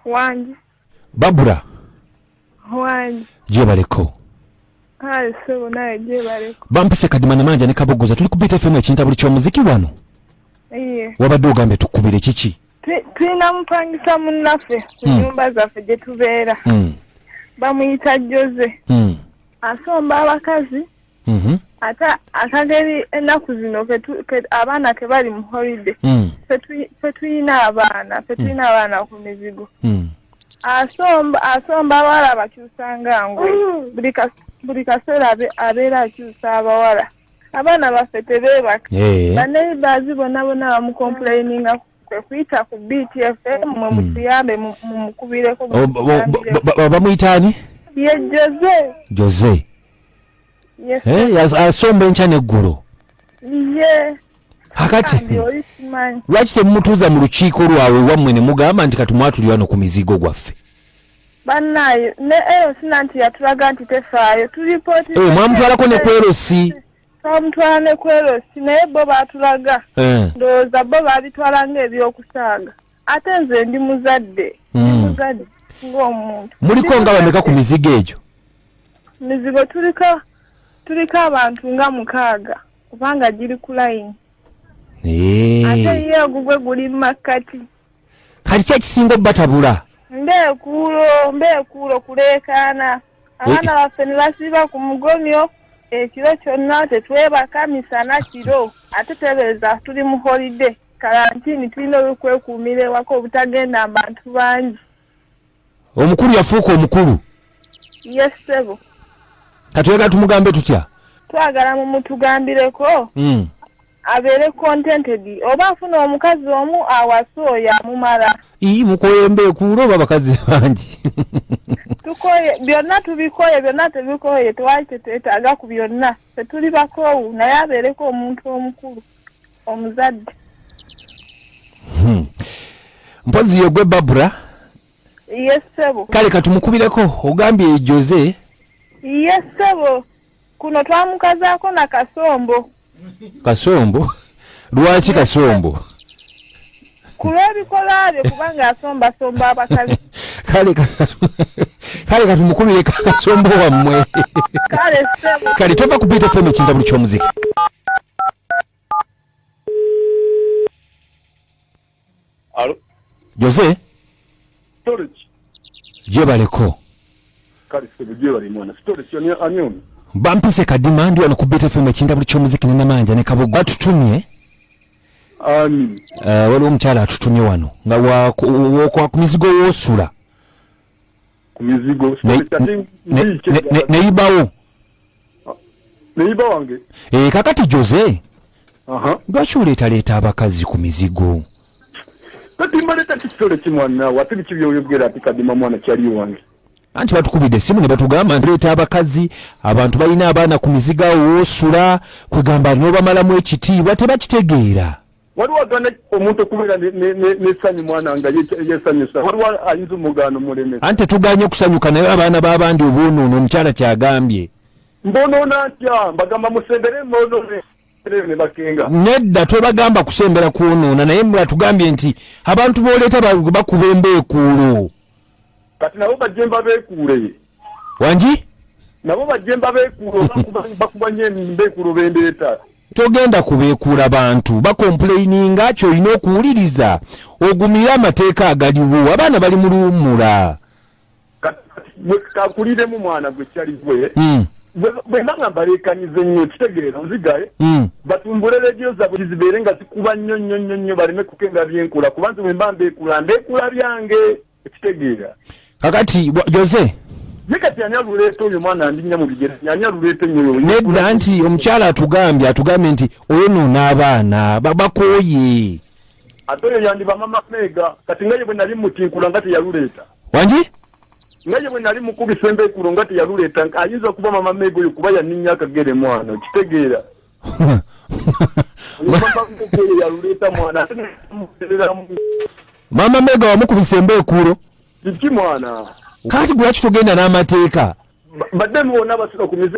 Wangi. Babura. Wangi. Gyebaleko. Kale ssebo naye gyebaleko. Bampise Kadima Namanja ne Kabogoza tuli ku Beat FM ekintabuli ky'omuziki wano. Iye. Wabadde ogambye tukubire kiki? Tulina mupangisa munnaffe ku nyumba zaffe gye tubeera. Bamuyita Jose. Asomba abakazi. Ate akageri ennaku zino abaana tebali mu holiday. Ffe tulina abaana, ffe tulina abaana ku mizigo. Asomba abawala abakyusa nga ngwe. Buli kaseera abeera akyusa abawala. Abaana baffe tebeebaka. Banneighbors bonna bonna bamucomplaininga kwe kuyita ku Beat FM mwe mutuyambe mumukubireko. Bamuyita ani? Ye Jose. Jose. Yes. Asomba enkya n'eggulo. Ye. Kakati lwaki temumutuuza mu lukiiko lwawe wammwe ne mugamba nti katumwatuli wano ku mizigo gwaffe? Bannaye ne LC nanti yatulaga nti tefaayo tulipooti. Mwamutwalako ne ku LC. Twamutwala ne ku LC naye bo baatulaga. Ndowooza bo baabitwala ng'ebyokusaaga. Ate nze ndi muzadde. Ndi muzadde ng'omuntu. Muliko nga bameka ku mizigo egyo? Mizigo tuliko abantu nga 6 kubanga giri ku layini. Ate ye ogugwe guli mu makkati. Kati ki ekisinga obbatabula? Mbeekuulo kuleekaana. Abaana baffe ne basiiba ku mugomyo ekiro kyonna, tetwebaka misana kiro. Ate tebeeza tuli mu holiday. Karantiini tulina okwekuumira ewaka obutagenda bantu bangi. Omukulu yafuuka omukulu. Yes, ssebo. Kati oyagala tumugambe tutya? Twagala mumutugambireko. Abeere contented oba afuna omukazi omu awase oyo amumala. Ii, mukoye mbeekuulo oba abakazi bangi? Tukoye byonna, tubikoye byonna, tebikoye, tewali kyetwetaaga ku byonna. Tetuli bakoowu naye abeereko omuntu omukulu omuzadde. Mpozi yegwe Babura? Yes, ssebo. Kale katumukubireko, ogambye Jose? Yes, ssebo. Kuno twamukazaako na Kasombo. Kasombo? Lwaki Kasombo? Ku lw'ebikolwa bye kubanga asombasomba abakazi. Kale katumukubire Kasombo wammwe. Kale ssebo. Kale tova ku Beat FM ekintabuli ky'omuziki. Alo? Jose? Storage. Gyebaleko. Kale ssebo gyebale mwana. Storage ani ono? Bampise Kadima ndi wano ku Beat FM ekintabuli ky'omuziki ne Namanja ne Kabogo. Batutumye. Ani? Waliwo omukyala atutumye wano nga ku mizigo woosula. Ku mizigo. Neyibawo. Neyiba wange. Kakati Jose. Lwaki oleetaleeta abakazi ku mizigo? Kati mbaleeta kisole kimwana ate biki by'oyogera ati Kadima mwana kyali wange. Anti batukubidde essimu ne batugamba nti leeta abakazi, abantu balina abaana ku mizigo awo woosula, kwegamba n'obamalamu ekitiibwa tebakitegeera. Waliwo agaana omuntu okubeera n'essanyu mwana nga yesanyusa, waliwo ayinza omugaano omulemesa. Anti tetuganye okusanyuka naye abaana b'abandi obwonoona, omukyala kyagambye. Mbonoona ntya? Mbagamba musembere mbonoone ne bakenga. Nedda tobagamba kusembera kwonoona, naye batugambye nti abantu b'oleeta bakuba embeekuulo. Kati nabo bajje mbabeekuule. Wangi? Nabo bajje mbabeekuule oba bakuba nnyo embeekuulo bendeeta. Togenda kubeekuula bantu bakomplaininga, ky'olina okuwuliriza ogumire amateeka agaliwo, abaana bali mu luwummula. Kakuliremu mwana gwe kyali gwe. Bwe mba nga mbaleekanyize nnyo kitegeera nzigaye. Batumbule leediyo zaabwe zibeere nga zikuba nnyo nnyo nnyo nnyo baleme kukenga byenkula kuba nze bwe mba mbeekula mbeekula byange ekitegeera. Kakati Jose. Ye kati ani aluleeta oyo mwana ndinnya mu bigere ani aluleeta ennyo oyo? Nedda nti omukyala atugambye nti oyonoona abaana bakooye. Ate oyo yandiba mama Meega kati nga ye bwe nali mutinkula nga teyaluleeta. Wangi? Nga ye bwe nali mukubisa embeekulo nga teyaluleeta ayinza okuba mama Meega oyo kuba yanninnya akagere mwana okitegeera. Mama Meega oyo yaluleeta mwana ate nemutereramu. Mama Meega wamukubisa embeekulo? Kiki mwana? Kati lwaki togenda n'amateeka? Badde mubona basula ku mize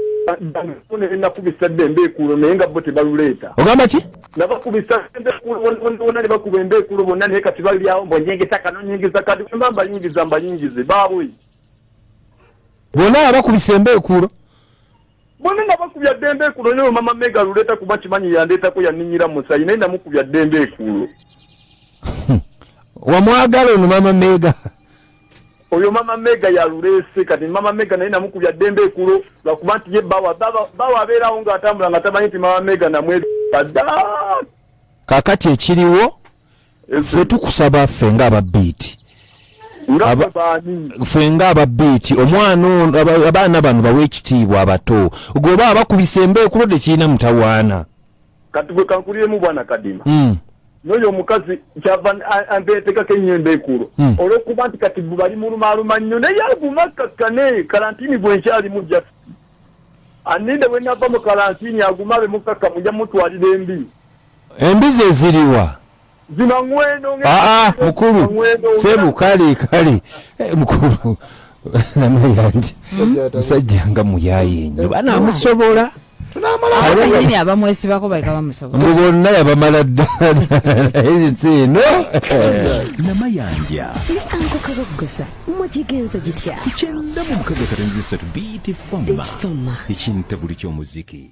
nakubisa dde embeekuulo naye nga bo tebaluleeta. Ogamba ki? Nabakubisa embeekuulo bonna ne bakuba embeekuulo bonna naye kati balyawo mbu nyingiza kano nyingiza kati mba mbayingiza mbayingize baabwe. Bonna abakubisa embeekuulo? Bonna nabakubya dde embeekuulo naye mama Mega luleeta kuba kimanyi yandeetako yanninyira musayi naye namukubya dde embeekuulo. Wamwagala ono mama Mega? Oyo mama Mega yaluleese kati mama Mega naye namukubya ddembe ekulo lwakuba nti ye bawa bawa abeerawo ng'atambula nga tamanyi nti mama Mega namwebadda. Kakati ekiriwo ffe tukusaba ffe ng'aba biiti ffe ng'aba biiti omwana ono abaana bano bawe ekitiibwa abato goba abakubisa embeekulo tekirina mutawaana. Kati gwe kankuliremu bwana Kadima. N'oyo omukazi kyava ambeetekako ennyo embeekuulo olw'okuba nti kati bali mulumaaluma nnyo naye aguma akkakkane kalantiini gwe nkyalimu just aninde bwe nava mu kalantiini aguma abe mukkakkamu nja mutwalira embi. Embi ze ziriwa? Zino ŋweno. Aa mukulu sebu kale kale mukulu namayanja musajja nga muyaye nnyo banaamusobola. Abanyini abamwesibako baleka bamusobola. Mbu bonna yabamala ddala ensi eno. Namayanja ne Anko Kaboggoza mugigenza gitya? 96.3 Beat Fama Beat Fama. Ekintabuli ky'omuziki.